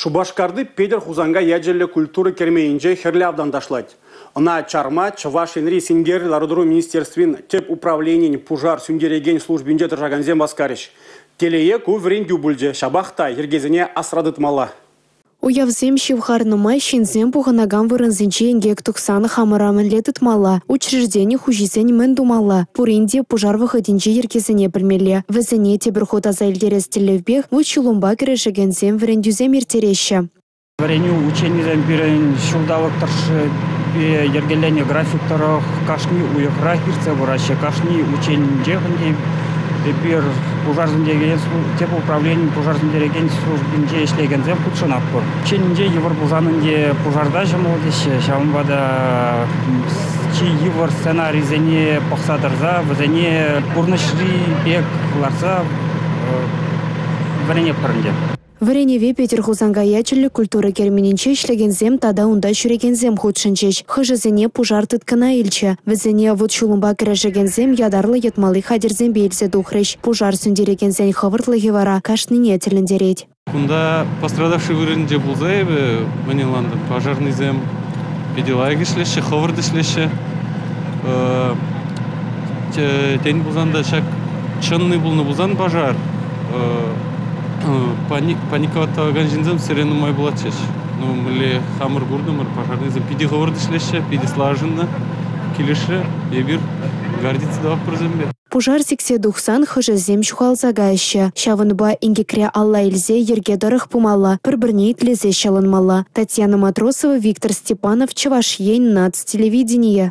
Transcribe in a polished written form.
Шупашкарти Петӗр Хусанкай ячӗллӗ культура керменӗнче хӗрлӗ автан ташлать. Ӑна чарма Чӑваш Енри синкерлӗ лару-тӑру министерствин тӗп управленийӗн пушар сӳнтерекен службинче тӑрӑшакансем васкарӗҫ. Телее, ку вӗрентӳ пулчӗ, ҫапах та йӗркесене асра тытмалла. Уявсем ҫывхарнӑ май ҫынсем пухӑнакан вырӑнсенче инкек тухсан хамӑра мӗнле тытмалла, учреждени хуҫисен мӗн тумалла? Пурин те пушар вӑхӑтӗнчи йӗркесене пӗлмелле. Вӗсене тепӗр хут аса илтерес тӗллевпех вут-ҫулӑмпа кӗрешекенсем вӗрентӳсем ирттереҫҫӗ. Вӗренӳ ученисем пирӗн ҫулталӑк тӑршшӗпе йӗркеленӗ график тӑрӑх кашни уйӑхрах иртсе пыраҫҫӗ. Кашни ученинчех ӗнтӗ эпир пушар сӳнтерекен тӗп управленин пушар сӳнтерекен службинче ӗҫлекенсем хутшӑнатпӑр. Ученинче йывӑр пулсан ӗнтӗ пушарта ҫӑмӑл теҫҫӗ. Ҫавӑнпа та чи йывӑр сценарисене пӑхса тӑрса вӗсене пурнӑҫри пек лартса вӗренетпӗр ӗнтӗ. Вӗренӗве Петӗр Хусанкай ячӗллӗ культура керменӗнче ӗҫлекенсем тата унта ҫӳрекенсем хутшӑнчӗҫ. Хӑшӗсене пушар тыткӑна илчӗ. Вӗсене вут-ҫулӑмпа кӗрешекенсем ятарлӑ йӑтмалли хатӗрсемпе илсе тухрӗҫ. Пушар сӳнтерекенсен хӑвӑртлӑхӗ вара кашнине тӗлӗнтерет. Кунта пострадавший вырӑнӗнче пулса эпӗ мӗн ӑнлантӑм, пожарныйсем питӗ лайӑх ӗҫлеҫҫӗ, хӑвӑрт ӗҫлеҫҫӗ. Тен пулсан та ҫак чӑнни пулнӑ пулсан пожар, паниковать тӑвакан ҫынсем сӗре нумай пулатчӗҫ. Ну, мӗнле хамӑр куртӑмӑр, пожарныйсем питӗ хӑвӑрт ӗҫлеҫҫӗ, питӗ слаженно килӗшрӗ. Эпир гордиться тӑватпӑр вӗсемпе. Пушар сиксе тухсан хӑшӗсем ҫухалса каяҫҫӗ. Ҫавӑнпа инкекре алла илсе йӗрке тӑрӑх пымалла, пӗр-пӗрне итлесе ҫӑлӑнмалла. Татьяна Матросова, Виктор Степанов, Чӑваш Ен наци телевиденийӗ.